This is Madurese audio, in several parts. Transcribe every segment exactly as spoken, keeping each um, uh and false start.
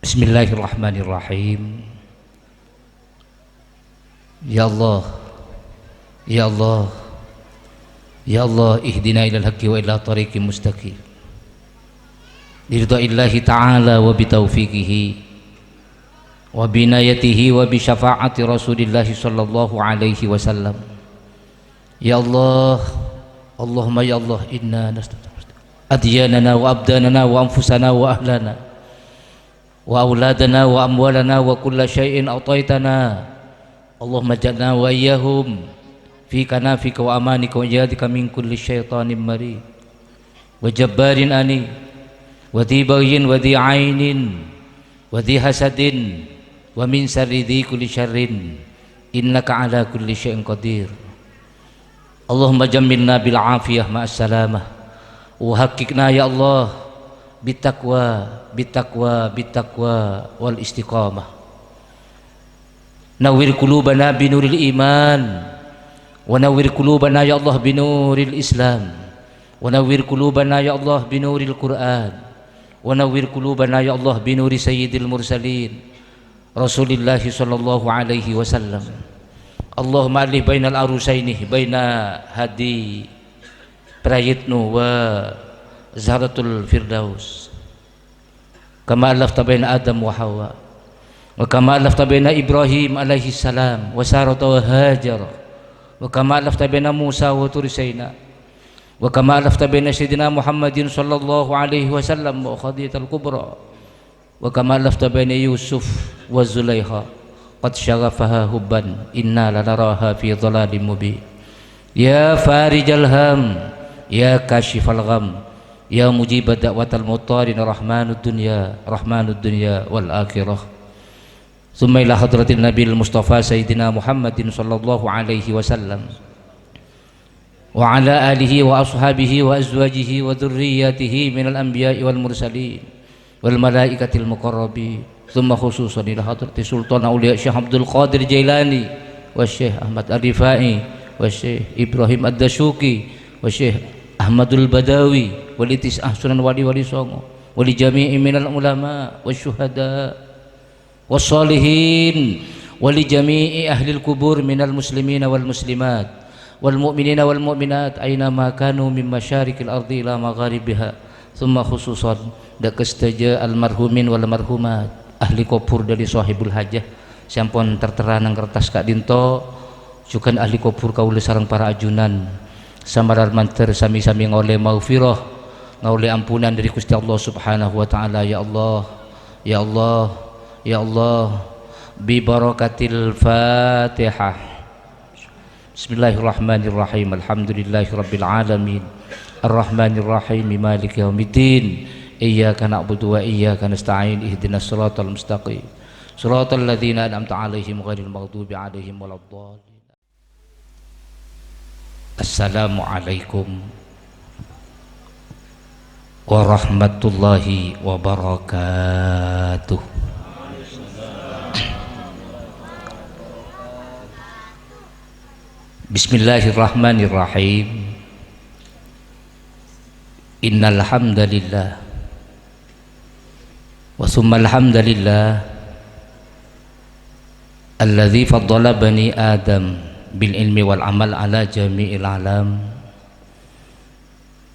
Bismillahirrahmanirrahim. Ya Allah, ya Allah, ya Allah, ihdina ilal haqqi wa ila tariqim mustaqim. Biridha'illahi ta'ala wa bitaufiqihi wa binayatihi wa bi syafa'ati Rasulillahi sallallahu alaihi wasallam. Ya Allah, Allahumma ya Allah, inna nasta-, adyanana wa abdanana wa anfusana wa ahlana wa auladana wa amwalana wa kulla syai'in a'taitana. Allahumma ja'alna wa iyyahum fi kanafika wa amanika wa iyadika min kulli syaitanin marid wa jabbarin anid wa dhi baghyin wa dhi ainin wa dhi hasadin wa min syarri dhi kulli syarrin innaka ala kulli syai'in qadir. Allahumma jammilna bil afiyah ma'as salamah. Wa haqqqiqna ya Allah bit taqwa, bit taqwa, bit taqwa wal istiqamah. Nawwir qulubana bi nuril iman. Wa nawwir qulubana ya Allah bi nuril Islam. Wa nawwir qulubana ya Allah bi nuril Qur'an. Wa nawwir qulubana ya Allah bi nuri sayyidil mursalin. Rasulillahi sallallahu alaihi wasallam. Allahumma allif bainal arusaini, baina Hadi Prayitno wa Zahratul Firdaus. Kama allafta baina Adam wa Hawa. Wa kama allafta baina Ibrahim alaihi salam wa Sarata wa Hajar. Wa kama allafta baina Musa wa Turi Saina. Wa kama allafta baina Sayyidina Muhammadin sallallahu alaihi wasallam wa Khadijatal Kubra. Wa kama allafta baina Yusuf wa Zulaikha, qad syaghafaha hubban, inna lanaraha fi dhalalin mubin. Ya farijal ham, ya kashifal gham, ya mujibad da'watal mudtarrin, rahmanud dunya, rahmanud dunya wal akhirah. Tsumma ila hadratin Nabil Mustafa Sayyidina Muhammadin sallallahu alaihi wasallam. Wa ala alihi wa ashabihi wa azwajihi wa dzurriyyatihi minal anbiya'i wal mursalin wal malaikatil muqarrabin. Tsumma khususan ila hadrati Sultan Auliya Syekh Abdul Qadir Jailani wa Syekh Ahmad Ar-Rifai wa Syekh Ibrahim Ad-Dasuki wa Syekh Ahmadul Badawi wa li tis'ah Sunan Wali-wali Songo wa li jami'i minal ulama wa syuhada wassalihin, wa li jami'i ahlil kubur minal muslimina wal muslimat, wal mu'minina wal mu'minat, aina ma kanu min masyariqil ardi ila magharibiha, tsumma khususan dâ' ka sadhâjâ almarhumin wal marhumat, ahli kubur dâri Sohibul Hajah, sè ampon tertera neng kertas ka'dinto, jhughân ahli kubur kaulâ sareng para ajunan, sè malar mandhâr sami-sami ngaollè maghfirah, ngaollè ampunan dâri Ghustè Allah Subhanahu wa Ta'ala, ya Allah. Ya Allah, ya Allah, bi barakatil Fatihah. Bismillahirrahmanirrahim. Alhamdulillahirabbil alamin. Arrahmanirrahim. Maliki yaumiddin. Iyyaka na'budu wa iyyaka nasta'in. Ihdinas siratal mustaqim. Siratal ladzina an'amta 'alaihim ghairil maghdubi 'alaihim waladdallin. Assalamualaikum warahmatullahi wabarakatuh. Bismillahirrahmanirrahim. Innal hamdalillah. Wa tsummal hamdalillah alladzi faddala bani Adam bil ilmi wal amal ala jami'il alam.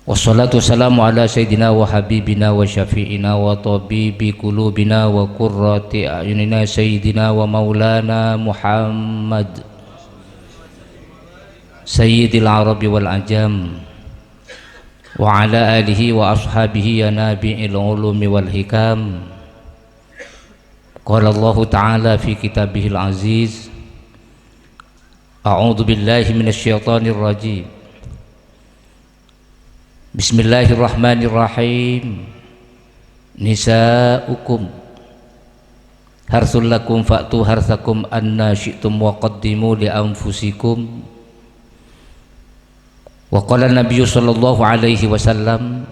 Wassalatu wassalamu ala sayyidina wa habibina wa syafi'ina wa tabibi qulubina wa qurrati a'yunina sayyidina wa maulana Muhammad sayyidil arabi wal ajam wa ala alihi wa ashabihi yanabi'il ulumi wal hikam. Qala Allahu ta'ala fi kitabihil aziz, a'udzu billahi minasy syaithanir rajim. Bismillahirrahmanirrahim. Nisa'ukum harsul lakum fa'tu harsakum anna syi'tum wa qaddimu li anfusikum. Wa qala Nabiyyu sallallahu alaihi wasallam,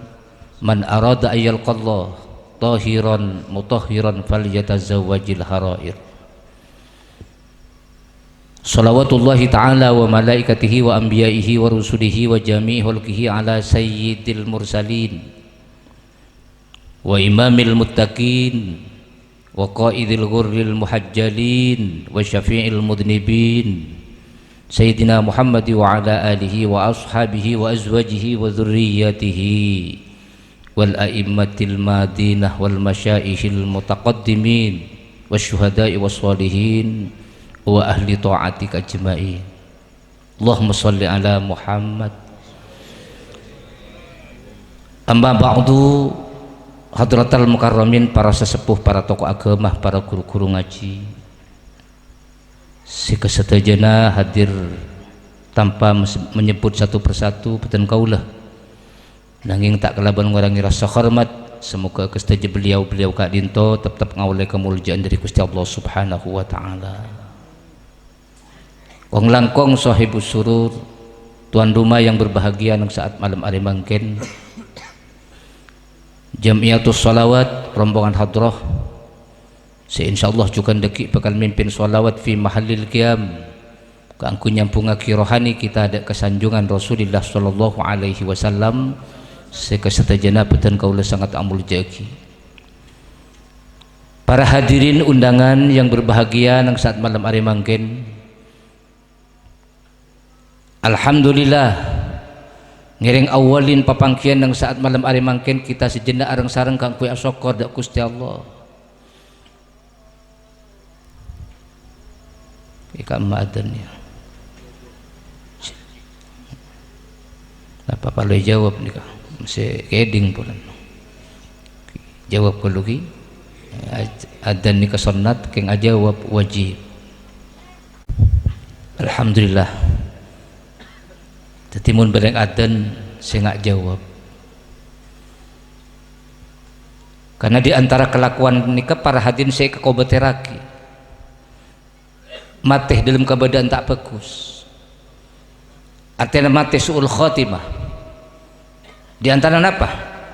"Man arada ayyalqallah tahiran mutahhiran falyatazawwajil harair." Shalawatullahi ta'ala wa malaikatihi wa anbiya'ihi wa rusulihi wa jami'i khalqihi ala sayyidil mursalin wa imamil muttaqin وقائد الغر المحجلين وشفيع المذنبين سيدنا محمد وعلى آله وأصحابه وأزواجه وذريته والأئمة الماضين والمشايخ المتقدمين والشهداء والصالحين وأهل طاعتك أجمعين. Allahumma shalli ala Muhammad. Amma ba'du, hadratal mukarramin, para sesepuh, para tokoh agama, para guru-guru ngaji, sè kasadhâjâna hadir tanpa mes-, menyebut satu persatu, bhâdhân kaulâ. Nangèng ta' kalabân ngorangè rasa hormat, semoga kasadhâjâ beliau-beliau ka'dinto teptep ngaollè kamolja'an dhâri Ghustè Allah Subhanahu wa Ta'ala. Kong-langkong sahibus surur, tuan rumah yang berbahagia neng saat malam arè mangkèn. Jam'iyatus Shalawat, rombongan hadrah, sè insyaallah jhughân dhâggi' bhâkal mimpin shalawat fi mahallil qiyam, kaangghuy nyambhungngaghi rohani kita dâ' ka sanjungan Rasulillah sallallahu alaihi wasallam, sè kasadhâjâna bhâdhân kaulâ sangat amolja'aghi. Para hadirin undangan yang berbahagia neng saat malam arè mangkèn, alhamdulillah, ngèrèng awwalin papangghiyân neng saat malam arè mangkèn kita sajhânna' areng-sareng kaangghuy asokkor dâ' Ghustè Allah. È ka'emma adzan, ya. Napa parlo èjâwâb nèka? Masih kèdhing polana. Jâwâb ghâllu ghi. Adzan nèka sonnat, kèng ajâwâb wajib. Alhamdulillah. Dhâddhi mon bâreng adzan sènga' jâwâb. Karena di antara kelakuan nèka para hadirin sè èkakobâtèrraghi. Matè dâlem kabâdâ'ân ta' bhâghus. Artèna matè su'ul khotimah. Di antara napa?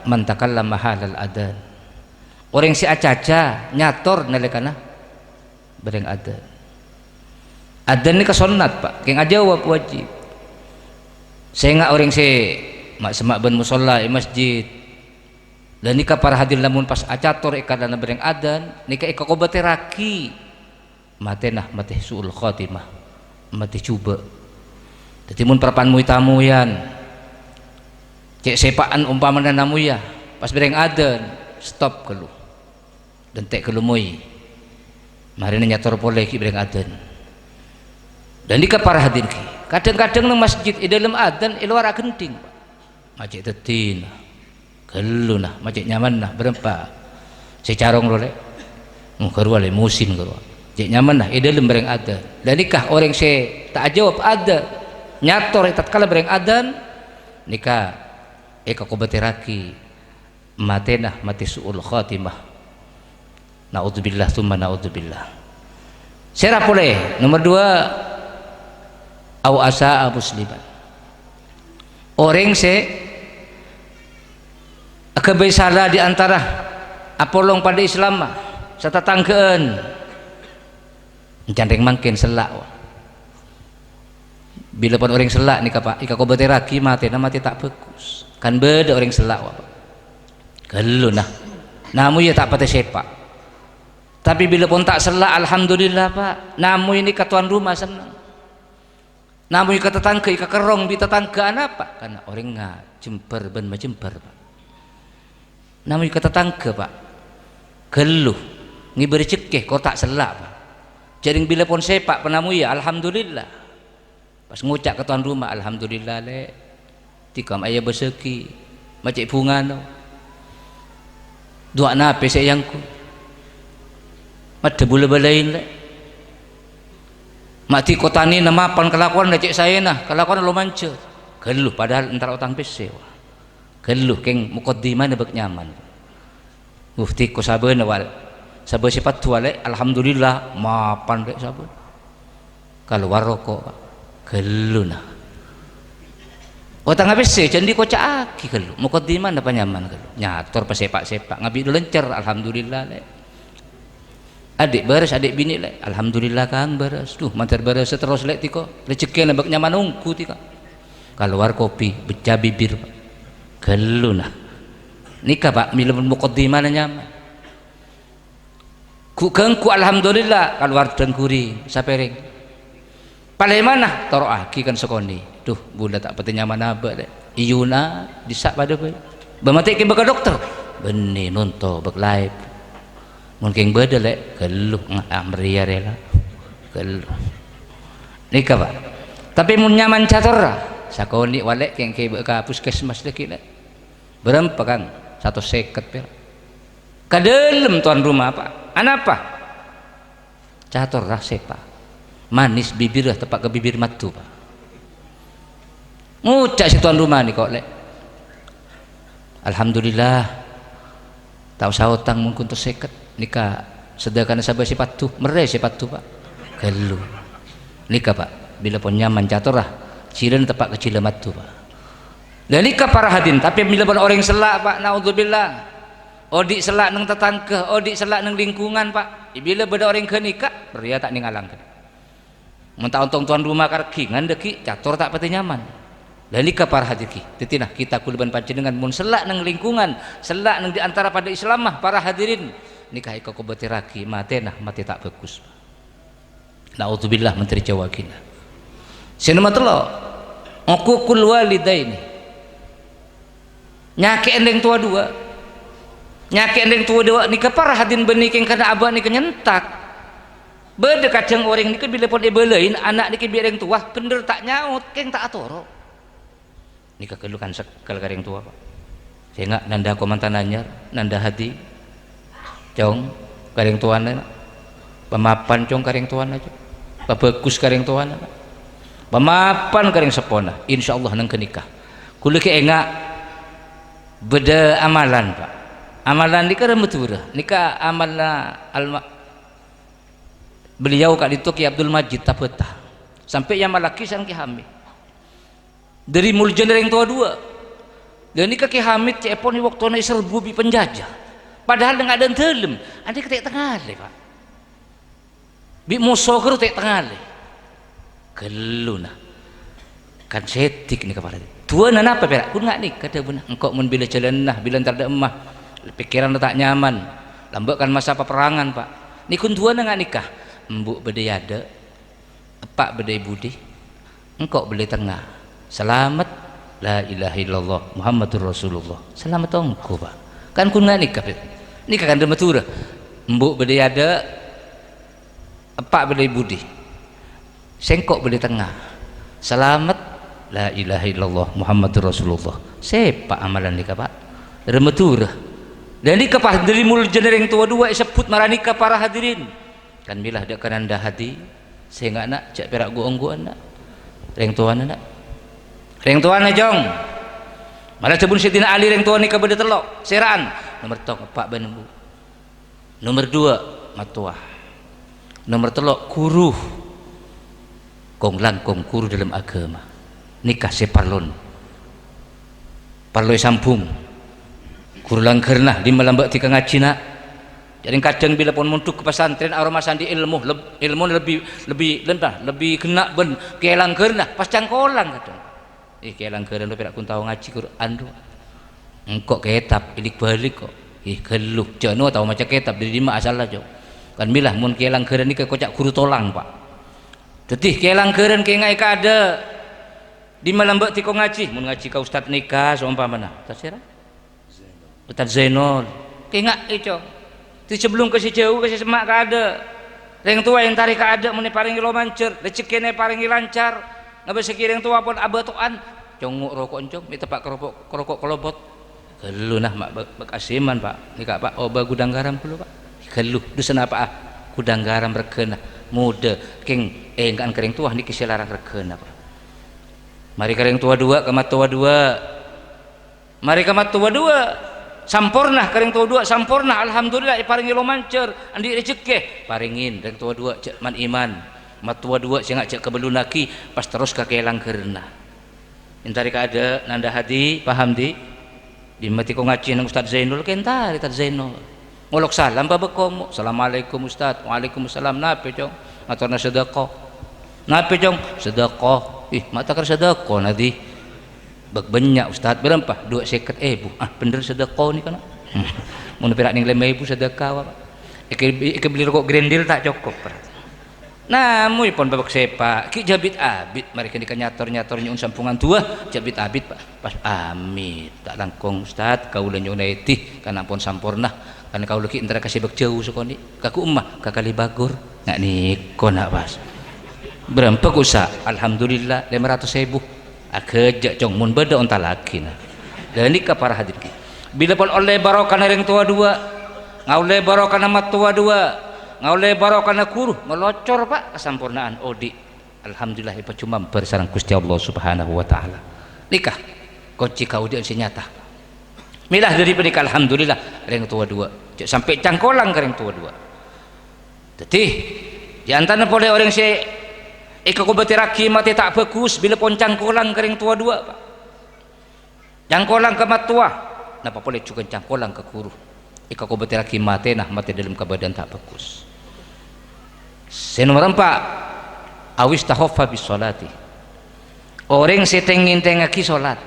Man takallama halal adzan. Orèng sè acaca nyator nalèkana bâreng adzan. Adzan nèka sonnat, Pa', kèng ajâwâb wajib. Sènga' orèng sè ma'-, semma' bân mosolla è masjid. La nèka para hadirin lamon pas acator è kallana bâreng adzan, nèka èkakobâtèrraghi. Matèna matè su'ul khotimah, matè jhubâ'. Dhâddhi mon parappa'na moy-tamoyan, cè' sèpa'an ompamana namoya, pas bâreng adzan, stop ghâllu. Dântè' ghâllu moy. Marèna nyator polè ghi' bâreng adzan. Dan nèka para hadirin ghi, kadhâng-kadhâng neng masjid è dâlem adzan, è lowar aghentèng, Pa'. Ma' cè' dhâddhina. Ghâlluna, ma' cè' nyamanna, bârâmpa? Sè carong lo, Lè'. Oh, ghâruwa, Lè', musin ghâruwa. Cè' nyamanna, è dâlem bâreng adzan. La nèka orèng sè ta' ajâwâb adzan, nyator è tatkala bâreng adzan, nèka èkakobâtèrraghi matèna matè su'ul khotimah. Naudzubillah tsumma naudzubillah. Sèra polè, nomer dua, au asa'a musliman. Orèng sè aghâbây sala di antara apolong padâ Islamma, satatangghâ'ân. Èncan rèng mangkèn sella', wa. Bilâ pon orèng sella' nèka, Pa', èkakobâtèrraghi matèna matè ta' bhâghus. Kan bâdâ orèng sella', wa, Pa'. Ghâlluna. Namoya ta' patè sèpa'. Tapè bilâ pon ta' sella', alhamdulillah, Pa'. Namoy nèka towan roma senneng. Namoy ka tatangghâ èkakerrong bi' tatangghâ anapa? Karna orèngnga jembhâr bân majembhâr, Pa'. Namoy ka tatangghâ, Pa'. Ghâllu. Ngèbâ rejekkè, kor ta' sella', Pa'. Jhârèng bilâ pon sèpa' panamoya, alhamdulillah. Pas ngoca' ka towan roma, "Alhamdulillah, Lè'. Dhika ma' èabâsaghi, ma' cè' bhungana. Du'a napè sè èangghuy? Maddhâ bulâ bâlâi, Lè'. Ma' dhika tanèna mapan kalakowanna cè' saèna, kalakowanna lo manjhâr." Ghâllu, padahal entar otang pèssè, wa. Ghâllu, kèng mokoddimana bâk nyaman. Uh, dhika sabâna, wal. Sabâ sè paddhu, Lè', alhamdulillah, mapan, Lè', sabâna. Kalowar roko', Pa'. Ghâlluna. Otangnga pèssè, jhân dikoca'aghi ghâllu. Mokoddimana panyaman ghâllu. Nyator pasèpa'-sèpa', ngabi' dhu lencer, alhamdulillah, Lè'. Adhi' bârâs, adhi' binè', Lè'. Alhamdulillah, Kang, bârâs. Dhu, mandhâr bârâs terros, Lè', dhika. Rejekkèna bâk nyaman ongghu dhika. Kalowar kopi, becca bibir, Pa'. Ghâlluna. Nèka, Pa', mèlèpon mokoddimana nyaman. Bu'-ganggu, alhamdulillah, kalowar dhân-ghuring, sapèrèng. Palèmana, toro'aghi kan sakonè'. Dhu, bulâ ta' patè nyaman abâ', Lè'. Iyuna, dissa' padâ bhâi. Bâ matè kèng bâ ka dokter. Bânnè nonto bâk laèp. Mon kèng bâdâ, Lè', ghâllu, nga-, amrèya rèla. Ghâllu. Nèka, Pak. Tapè mon nyaman catorra, sakonè' wa, Lè', kèng kèbâ ka puskesmas dhâggi', Lè'. Bârâmpa, Kang? Satos sèket pèra'. Ka dâlem, tuan rumah, Pak. Anapa? Catorra sèpa. Manis bibirra teppa' ka bibir maddhu, Pak. Ngoca' sè tuan rumah nèko, Lè'. Alhamdulillah. Ta' osa otang mon ghun satos sèket. Nèka sedekana sabâ sè paddhu, merrè sè paddhu, Pak. Ghâllu. Nèka, Pak, bilâ pon nyaman catorra, jhilâna teppa' ka jhilâ maddhu, Pak. Lah nèka para hadirin, tapè bilâ pon orèng sella', Pak, naudzubillah. Odi' sella' neng tatangghâ, odi' sella' neng lingkungan, Pak. Bilâ bâdâ orèng ghânèka, rèya ta' nèngalang. Mon ta' ontong tuan rumah karghi, ngandhâghi cator ta' patè nyaman. Lah nèka para hadirin. Dhâddhi, nah, kita kaulâ bân panjhennengngan mon sella' neng lingkungan, sella' neng di antara padâ Islamma, para hadirin, nèka èkokobâtèrraghi matèna, matè ta' bhâghus. Naudzubillah, menteri jawagina. Sè nomer tello', uququl walidaini. Nyakè'è rèng towa duwâ'. Nyakè'è rèng towa duwâ' nèka para hadirin bânnè kèng karna abâ' nèka nyentak. Bâdâ kadhâng orèng nèka bilâ pon èbâlâi ana' nèka bi' rèng towa, bhendher ta' nyaot, kèng ta' atoro'. Nèka ghâllu kan segghâl ka rèng towa, Pak. Sènga' nanda kamantan anyar, nanda hadi. Cong, ka rèng towana, na'. Pamapan, Cong, ka rèng towana, Cong. Pabhâghus ka rèng towana, na'. Pamapan ka rèng seppona. Insyaallah neng ghânèka. Kaulâ ghi' enga' bâdâ amalan, Pak. Amalan nèka rèng Madhurâ. Nèka amalna alma-, beliau ka'dinto Kè Abdul Majid Tabata. Sampè' èamallaghi sareng Kè Hamid. Dâri moljâna rèng towa duwâ'. Lah nèka Kè Hamid cè'èpon è bâktona èserbu bi' penjajah. Padahal neng adâ'na dâlem, andhi' kè ta' tangalè, Pak. Bi' moso ghâru ta' tangalè. Ghâllu, na. Kan sèdik nèka para. Duwâ'na napa pèra'? Ghun nga' nèka dhâbuna. Engko' mon bilâ jhâlânna, bilâ entar dâ' emma. Pèkkèranna ta' nyaman. Lambâ' kan masa paperangan, Pak. Nèka ghun duwâ'na nga' nèka. Embu' bâdâ è adâ'. Eppa' bâdâ è budi, engko' bâdâ è tengnga. Salamet, la ilaha illallah, Muhammadur Rasulullah. Salamet ongghu, Pak. Kan ghun nga' nèka, Pak. Nèka kan rèng Madhurâ. Embu' bâdâ è adâ', eppa' bâdâ è budi. Sèngko' bâdâ è tengnga. Salamet, la ilaha illallah, Muhammadur Rasulullah. Sèpa amalan nèka, Pak? Rèng Madhurâ. Lah nèka pas dâri moljâna rèng towa duwâ' èsebbhut mara nèka, para hadirin. Kan mèla dâ' ka nanda hadi, sènga' na', jhâ' pèra' ghu-ongghuwân na'. Rèng towana na'. Rèng towana, Cong. Mala dhâbuna Sayyidina Ali rèng towa nèka bâdâ tello', sèra'an. Nomer tong, eppa' bân embu'. Nomer duwâ', mattowa. Nomer tello', ghuru. Kong-langkong ghuru dâlem aghâma. Nèka sè parlon-, parlo èsambhung. Ghuru langghârna, dimma lambâ' dhika ngajhina. Jhâ' rèng kadhâng bilâ pon mondhuk ka pesantren aromasa andi' èlmo, leb-, èlmona lebbi, lebbi, lebbi ghenna' bân kè langghârna, pas cangkolang kadhâng. Eh, kè langghârân rowa pèra' ghun tao ngajhi Qur'an rowa. Engko' kètab èlik-bâlik kok. Eh, ghâllu, jhâ' no tao maca kètab, dâri dimma asalla, Cong? Kan mèla mon kè langghârân nèka koca' ghuru tolang, Pak. Dhâddhi, kè langghârân kènga' è kaadâ'. Dimma lambâ' dhika ngajhi? Mon ngajhi ka ustad nèka, saompamana. Tasèra? Ustad Zainal. Kènga' è, Cong. Dhâddhi, sabellum ka sè jhâu, ka sè semma' kaadâ'. Rèng towa èntarè kaadâ' mon èparèngè lomanjhâr, rejekkèna èparèngè lancar. Ngabâsaghi rèng towa pon abâto'an. Congngo' roko'na, Cong, mè' teppa' ka roko', ka roko' kalobot. Ghâllu, na, ma', bâ-, bâk asèman, Pak. Nèka, Pak, obâ gudang garam ghâllu, Pak. Ghâllu, dusana, Pak, ah. Gudang garam règhâna. Modâ, kèng, ènga'an ka rèng towa nèka sè larang règhâna, Pak. Marè ka rèng towa duwâ', ka mattowa duwâ'. Marè ka mattowa duwâ'. Samporna, ka rèng towa duwâ', samporna. Alhamdulillah, èparèngè lomanjhâr, andi' rejekkè. Parèngè, rèng towa duwâ', jhâ' man-iman. Mattowa duwâ', sènga' jhâ' kabellunnaghi, pas terros ka kè langghârna. Èntarè kaadâ', nanda hadi, paham, Di'? Dimma dhika ngajhi neng Ustad Zainul, kèntarè Ustad Zainul. Ngolok salam, bâbâ komo. "Assalamualaikum, Ustad." "Waalaikumsalam." "Napè, Cong?" "Ngatorna sedekah." "Napè, Cong?" "Sedekah." "Ih, ma' takar sedekah, na, Di'?" "Bâk bânnya', Ustad." "Bârâmpa?" "Duwâ' sèket èbu." "Ah, bhendher sedekah nèka, na'." "Mon pèra' neng lèma èbu sedekah, Pak." Èkè-, èkabelli roko' Grendel ta' cokop, Pak. Namoy pon bâbâk sèpa', ghi' jhâ' bit-abit, marè ghânèka nyator-nyator nyo'on sambhungan du'a, jhâ' bit-abit, Pak. Pas amit, ta' langkong, "Ustad, kaulâ nyo'on èdhi, kan ampon samporna, kan kaulâ ghi' entara ka Sèbâk Jhâu sakonè', ka Gu'emma, ka Kali Bagur." Nga' nèko, na', pas. Bârâmpa, Ustad? Alhamdulillah, lèma ratos èbu. Aghâjâ', Cong, mon bâdâ ontallaghi, na. Ghânèka para hadirin. Bilâ pon ollè barokana rèng towa duwâ', ngaollè barokana mattowa duwâ', ngaollè barokana ghuru, ngalocor, Pak, kasamporna'an odi'. Alhamdulillah, èpajumambar sareng Ghustè Allah Subhanahu wa Ta'ala. Nèka konci kaodi'ân sè nyata. Mèla dhâri panèka, alhamdulillah, rèng towa duwâ'. Jhâ' sampè' cangkolang ka rèng towa duwâ'. Dhâddhi, è antarana polè orèng sè èkakobaterraghi matè ta' bhâghus bilâ pon cangkolang ka rèng towa duwâ', Pak. Cangkolang ka mattowa, napa polè jhughân cangkolang ka ghuru. Èkakobaterraghi matèna, matè dhâlem kabâdâ'ân ta' bhâghus. Sè nomer empa', awis takhaffa bis sholati. Orèng sè teng-ngèntengngaghi sholat.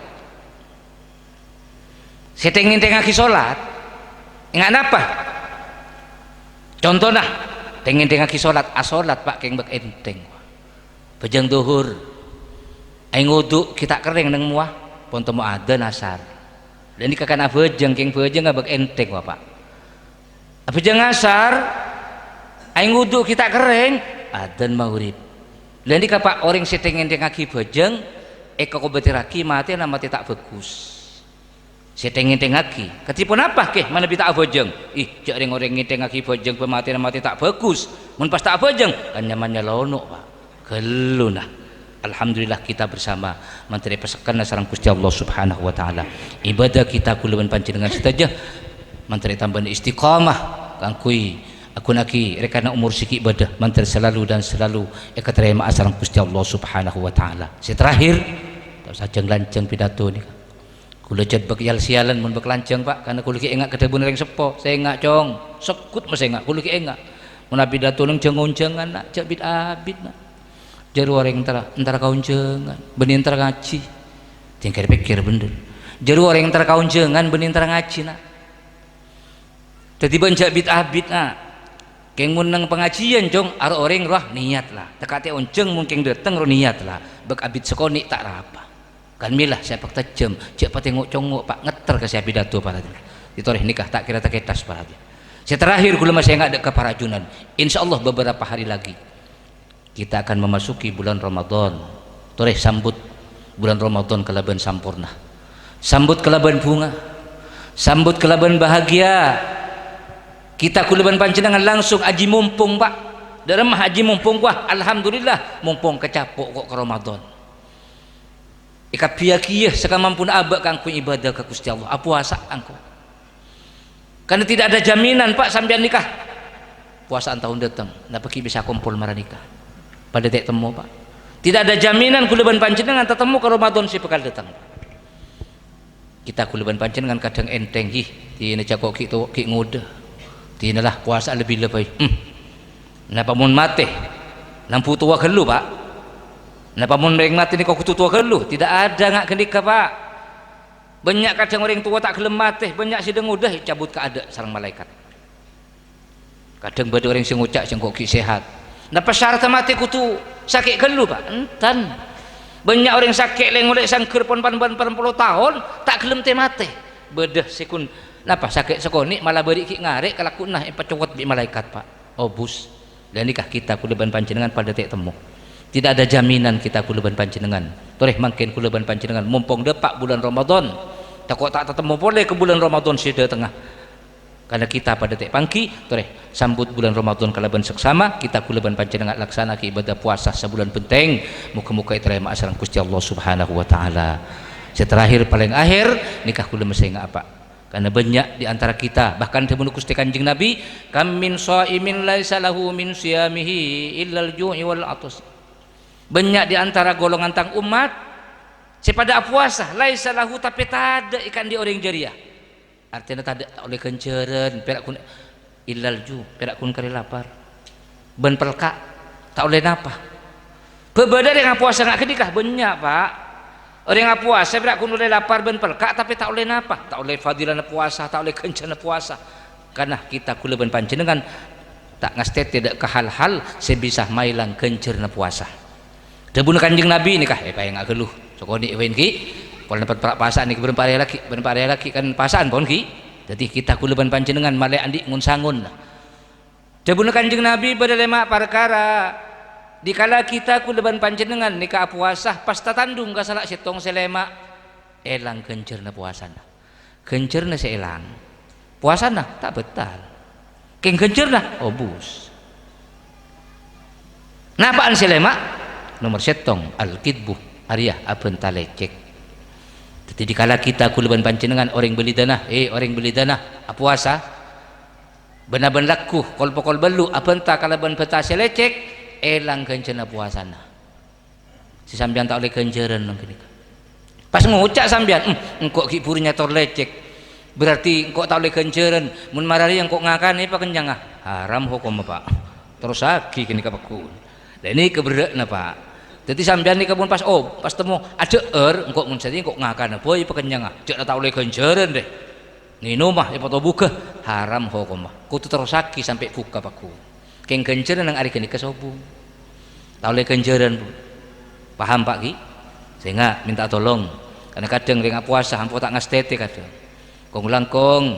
Sè teng-ngèntengngaghi sholat, enga' napa? Contona, teng-ngèntengngaghi sholat, asholat, Pak, kèng bâk èntèng. Bhâjâng dhuhur, aèng wudu' ghi' ta' kerrèng neng mowa, pon temmo adzan asar. Lha nèka kan abhâjâng, kèng bhâjângnga bâk èntèng, wa, Pak. Abhâjâng asar, aèng wudu' ghi' ta' kerrèng, adzan maghrib. Lha nèka, Pak, orèng sè teng-ngèntengngaghi bhâjâng, èkakobaterraghi matèna matè ta' bhâghus. Sè teng-ngèntengngaghi, kadhi ponapa, kè, manabi ta' abhâjâng? Ih, jhâ' rèng-orèng ngèntengngaghi bhâjâng bâ matèna matè ta' bhâghus. Mon pas ta' abhâjâng, kan nyaman nyalono', Pak. Ghâllu, na. Alhamdulillah, kita bersama mandhâr èpasekkenna sareng Ghustè Allah Subhanahu wa Ta'ala. Ibâdâh kita kaulâ bân panjhennengngan sadhâjâ mandhâr ètambâna istiqamah kaangghuy aghunaaghi rèkanna omor sè ghi' bâdâ, mandhâr salalu dan salalu èkatarèma'a sareng Ghustè Allah Subhanahu wa Ta'ala. Sè terakhir, ta' osa jhâng-lanjhâng pidato nèka. Kaulâ jhât bâk yal-sèyalan mon bâk lanjhâng, Pak, karna kaulâ ghi' enga' ka dhâbuna rèng seppo. Sènga', Cong, seggut ma' sènga', kaulâ ghi' enga'. Mon abit dato neng jhâng-onjhângan, na', jhâ' bit-abit, na'. Jhâ' rowa orèng entara, entara ka onjhângan, bânnè entara ngajhi. Tèngghâl pèkkèr bhendher. Jhâ' rowa orèng entara ka onjhângan, bânnè entara ngajhi, na'. Dhâddhi bân jhâ' bit-abit, na'. Kèng mon neng pangajhiyân, Cong, aro orèng rowa niyat, la. Tekka' ta' onjhâng mon kèng dâteng rowa niyat, la. Bâk abit sakonè' ta' rapa. Kan mèla sè èpaktajjhâm, jhâ' patè ngo'-congo', Pak, ngetter ka sè apidato, para hadirin. Ètorè nèka ta' kèra takètas, para hadirin. Sè terakhir, kaulâ masè enga' dâ' ka para ajunan. Insyaallah beberapa hari lagi kita akan memasuki bulan Ramadan. Torè sambut bulan Ramadan kalabân samporna. Sambut kalabân bhunga. Sambut kalabân bahagia. Kita kaulâ bân panjhennengngan langsung ajhi mompong, Pak. Dâ' remma ajhi mompong, wah, alhamdulillah, mompong kacapo' ko' ka Ramadan. Èkabbhiyâghiyâ sakamampona abâ' kaangghuy ibâdâ ka Ghustè Allah, apowasa kaangghuy. Karna tidak ada jaminan, Pak, sampèyan nèka powasa'an taon dâteng, napa ghi' bisa kompol mara nèka. Padâ ta' temmo, Pak. Tidak ada jaminan kaulâ bân panjhennengngan tatemmo ka Ramadan sè bhâkal dâteng. Kita kaulâ bân panjhennengngan kadhâng ènthèng, hi, dinah cako' ghi' to-, ghi' ngodâ. Dinah la powasa lebbi-lebbi. Hmm. Napa mon matè? Nambu towa ghâllu, Pak. Napa mon orèng matè nèka kodhu towa ghâllu? Tidak ada nga' ghânèka, Pak. Bânnya' kadhâng orèng towa ta' ghellem matè, bânnya' sè dâ-ngodâ ècabut kaadâ' sareng malaèkat. Kadhâng bâdâ orèng sè ngoca', "Sèngko' ghi' sehat." Napa saratna matè kodhu sakè' ghâllu, Pak? Enten. Bânnya' orèng sakè' lè-ngolè sangghâr pon pan-, pan-, pan polo taon, ta' ghellem tè-matè. Bâdâ sè ghun, napa, sakè' sakonè' mala bâri' ghi' ngarè' kalakowanna èpacowot bi' malaèkat, Pak. Obus. Lha nèka kita kaulâ bân panjhennengngan padâ ta' temmo. Tidak ada jaminan kita kaulâ bân panjhennengngan. Torè mangkèn kaulâ bân panjhennengngan mompong dâpa' bulân Ramadan. Tako' ta' tatemmo polè ka bulân Ramadan sè dâtengnga. Karna kita padâ ta' pangghi, torè sambut bulân Ramadan kalabân saksama, kita kaulâ bân panjhennengngan laksana'aghi ibâdâ powasa sabulân bhenteng. Moghâ-moghâ ètarèma'a sareng Ghustè Allah Subhanahu wa Ta'ala. Sè terakhir, palèng akhèr, nèka kaulâ masè enga' apa? Karna bânnya' di antara kita, bahkan dhâbuna Ghustè Kanjeng Nabi, "Kam min shaimin laisa lahu min shiyamihi illal ju'i wal 'athas." Bânnya' di antara golongan tang ommat sè padâ apowasa, laisa lahu, tapè tadâ' è ka'dinto orèng jârèya. Artèna tadâ', ta' ollè ghânjhârân, pèra' ghun-, illal ju', pèra' ghun karè lapar. Bân pelka', ta' ollè napa. Bâ-, bâdâ orèng apowasa nga' ghânèka? Bânnya', Pak. Orèng apowasa pèra' ghun ollè lapar bân pelka', tapè ta' ollè napa. Ta' ollè fadilana powasa, ta' ollè ghânjhârânna powasa. Karna kita kaulâ bân panjhennengngan Ta' ngastètè dâ' ka hal-hal sè bisa maèlang ghânjhârânna powasa. Dhâbuna Kanjeng Nabi nèka, èpaènga' ghâllu, sakonè' èwèn ghi', polana bân para' pasa'an nèka bân para' laghi', bân para' laghi' kan pasa'an pon ghi'. Dhâddhi kita kaulâ bân panjhennengngan malè andi' ngon-sangon. Dhâbuna Kanjeng Nabi bâdâ lèma' parkara, dikala kita kaulâ bân panjhennengngan nèka apowasa pas tatandhung ka sala sèttong sè lèma', èlang ghânjhârânna powasana. Ghânjhârânna sè èlang, powasana ta' bâtal. Kèng ghânjhârânna obus. Napa'an sè lèma'? Nomer sèttong, al-kidbu, arèya abhânta lècèk. Dhâddhi, dikala kita kaulâ bân panjhennengngan orèng bâlidhâna, eh, orèng bâlidhâna apowasa, bân-abân lagghu, kol-pokol bâllu', abhânta kalabân bhânta sè lècèk, èlang ghânjhârânna powasana. Sè sampèyan ta' ollè ghânjhârân neng ghânèka. Pas ngoca' sampèyan, "Em, engko' ghi' buru nyator lècèk. Berarti engko' ta' ollè ghânjhârân. Mon mararè engko' ngakanè pakennyanga." Haram hokomma, Pa'. Terrossaghi ghânèka pagghun. Lah, nèka berrâ'na, Pa'. Dhâddhi sampèyan nèka mon pas, oh, pas temmo adhâ'âr, engko' mon sè engko' ngakanè bhâi pakennyanga. Jhâ' la ta' ollè ghânjhârân, rè. Ngènoma èpatobugghâ, haram hokomma. Kodhu terrossaghi sampè' bukka pagghun. Kèng ghânjhârân neng arè ghânèka sobung. Ta' ollè ghânjhârân, Bu. Paham, Pa', ghi? Sènga' mènta tolong. Karna kadhâng rèng apowasa ampo ta' ngastètè kadhâng. Kong-langkong,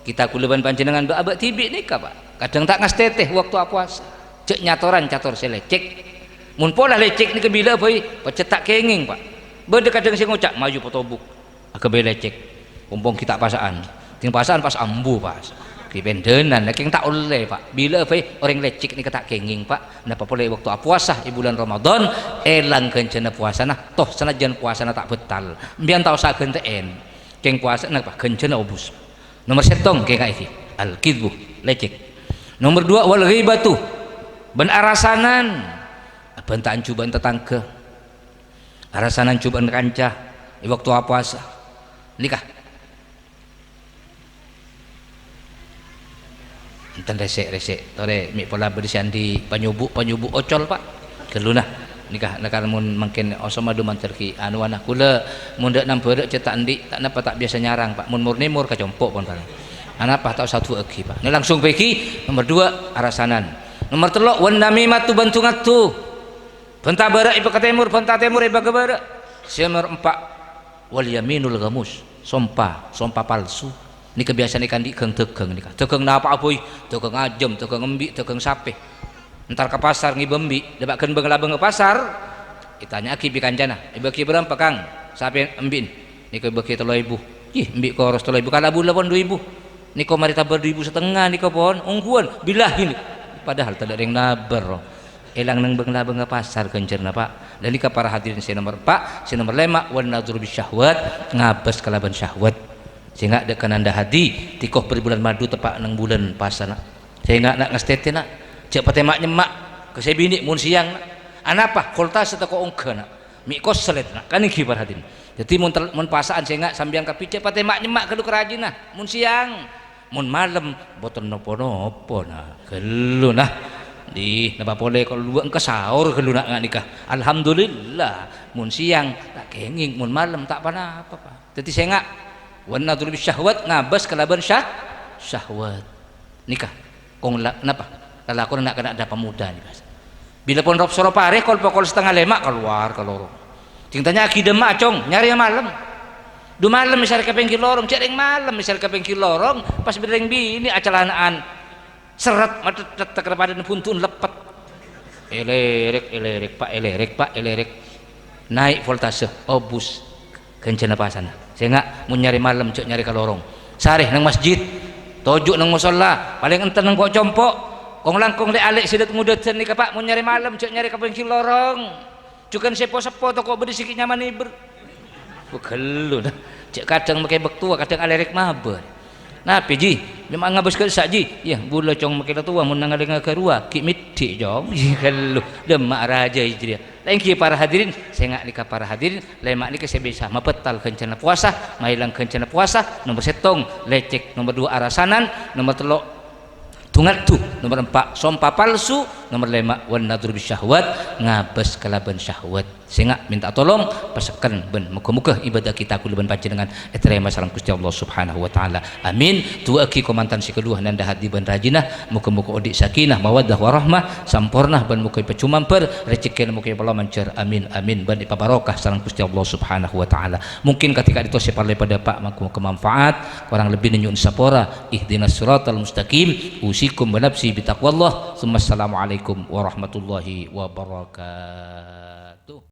kita kaulâ bân panjhennengngan bâ'-abâ' dhibi' nèka, Pa'. Kadhâng ta' ngastètè bâkto apowasa. Jhâ' nyatoran cator sè lècèk. Mon pola lècèk nèka bilâ bhâi, pajhât ta' kèngèng, Pa'. Bâdâ kadhâng sè ngoca', "Mayu patobuk." Aghâbây lècèk. Pong-pong ghi' ta' pasa'an. Dhing pasa'an pas ambu, pas. Ghi' pendhânan, kèng ta' ollè, Pa'. Bilâ bhâi orèng lècèk nèka ta' kèngèng, Pa'. Napa polè bâkto apowasa è bulân Ramadan, èlang ghânjhârânna powasana, toh sanajjân powasana ta' bâtal. Empèyan ta' osa ghântè'èn. Kèng powasana, Pa', ghânjhârânna obus. Nomer sèttong, kèng kaèghi. Al-kidbu, lècèk. Nomer duwâ', wal ghibatu. Bân arasanan. Abhânta anjhubâ'ân tatangghâ. Arasanan jhubâ'ân kanca è bâkto apowasa. Nèka. Enten rèsè'-rèsè'. Torè mè' pola bâdâ sè andi' panyobu'-panyobu' ocol, Pa'. Ghâlluna. Nèka, nèka mon mangkèn osom adu mandhâr ghi' anuwana. Kaulâ mon dâ' nambhârâ' cè' ta' andi', ta' napa ta' biyasa nyarang, Pa'. Mon mor-nèmor ka compo' pon, Pa'. Anapa ta' osa du'âaghi, Pa'. Nè langsung pèghi, nomer duwâ', arasanan. Nomer tello', wan namimatu, bân du-ngaddu. Bhânta bârâ' èbâ ka tèmor, bhânta tèmor èbâ ka bârâ'. Sè nomer empa', wal yaminul ghamus, sompa, sompa palsu. Nèka biyasana èkaandi' ghâng-dâghâng nèka. Dâghâng napa'a bhâi, dâghâng ajâm, dâghâng embi', dâghâng sapè. Entar ka pasar ngèbâ embi', dâpa' ghân bâng-labâng ka pasar, ètanya'aghi bi' kancana, "Èbâghi bârâmpa, Kang, sapè embi'en?" Nèka èbâghi tello èbu. "Yih, embi' koros tello èbu, kala' bulâ pon du èbu." Nèko marè tabâr du èbu satengnga nèko pon, ongghuwân, billahi nè-, padahal tadâ' rèng nabâr, ro. Èlang neng bâng-labângnga pasar ghânjhârânna, Pa'. Lah nèka para hadirin sè nomer empa', sè nomer lèma', wan nadhru bisyahwat, ngabâs kalabân syahwat. Sènga' dâ' kananda hadi, tèko bâri' bulân madu teppa' neng bulân pasana. Sènga' na' ngastètè, na'. Jhâ' patè ma'-nyemma' ka sè binè' mon sèyang, na'. Anapa? Koltasa tako' ongghâ, na'. Mè' kosèlèt, na'. Kan ènggi para hadirin. Dhâddhi mon tel-, mon pasa'an sènga' sampèyan kabbhi jhâ' patè ma'-nyemma' ghâllu ka rajina. Mon sèyang, mon malem, bhunten napa-napa, na'. Ghâllu, na'. Dih, napa polè kok luwâ' engko' saor ghâllu, na', nga' nèka. Alhamdulillah, mon sèyang ta' kèngèng, mon malem ta' ponapa, Pa'. Dhâddhi sènga', wan nadhru bisyahwat, ngabâs kalabân syah-, syahwat. Nèka, kong la-, napa? Lalakonna na'-kana' dâpa' modâ nèka. Bilâ pon rop-, soro parè, kol-pokol satengnga lèma', kalowar ka lorong. Dhing tanya'aghi dâmma'a, Cong, nyarè malem. Du malem mèsarè ka pèngghir lorong, jhâ' rèng malem mèsarè ka pèngghir lorong, pas bâdâ rèng binè' acalana'an. Serret, matettet, takèr padâna bhuntu'en leppet. Èlèrèk, èlèrèk, Pa', èlèrèk, Pa', èlèrèk. Naè' voltase, obus. Ghânjhârânna pasana. Sènga' mon nyarè malem jhâ' nyarè ka lorong. Sarè neng masjid. Toju' neng mosolla. Palèng enten neng po'-compo'. Kong-langkong lè'-alè' sè dât-ngodâdhân nèka, Pa', mon nyarè malem jhâ' nyarè ka pèngghir lorong. Jhughân sè po-seppo tako' bâdâ sè ghi' nyamana bâr. Wah, ghâllu, nah. Jhâ' kadhâng makè bâktowa, kadhâng alèrèk mabâ. Napè, Ji? Nyemma' ngabâs ka'issa', Ji? Iyâ, bulâ, Cong, makè la towa, mon nangalènga ghâruwa, ghi' mèddhi', Cong. Iyâ, ghâllu. Dâmma'a rajâ jârèya. Èngghi para hadirin, sènga' nèka para hadirin, lèma' nèka sè bisa mabâtal ghânjhârânna powasa, maèlang ghânjhârânna powasa, nomer sèttong, lècèk, nomer duwâ', arasanan, nomer tello', du-ngaddu, nomer empa', sompa palsu, Nomer lèma', wan nadhru bisyahwat, ngabâs kalabân syahwat. Sènga' mènta tolong, pasekken bân moghâ-moghâ ibâdâ kita kaulâ bân panjhennengan ètarèma sareng Ghustè Allah Subhanahu wa Ta'ala. Amin. Du'aaghi kamantan sè kaduwâ nanda hadi bân rajina, moghâ-moghâ odi' sakinah, mawaddah, warahmah, samporna bân moghâ èpajumambhâr, rejhekkèna moghâ èpalomanjhâr. Amin, amin. Bân èpabarokah sareng Ghustè Allah Subhanahu wa Ta'ala. Mungkin kadhi ka'dinto sè parlè èpadâpa', moghâ-moghâ manfaat. Korang lebbina nyo'on sapora. Ihdinas siratal mustaqim. Usikum wa nafsi bitaqwallah. Tsumma assalamualaikum warahmatullahi wabarakatuh.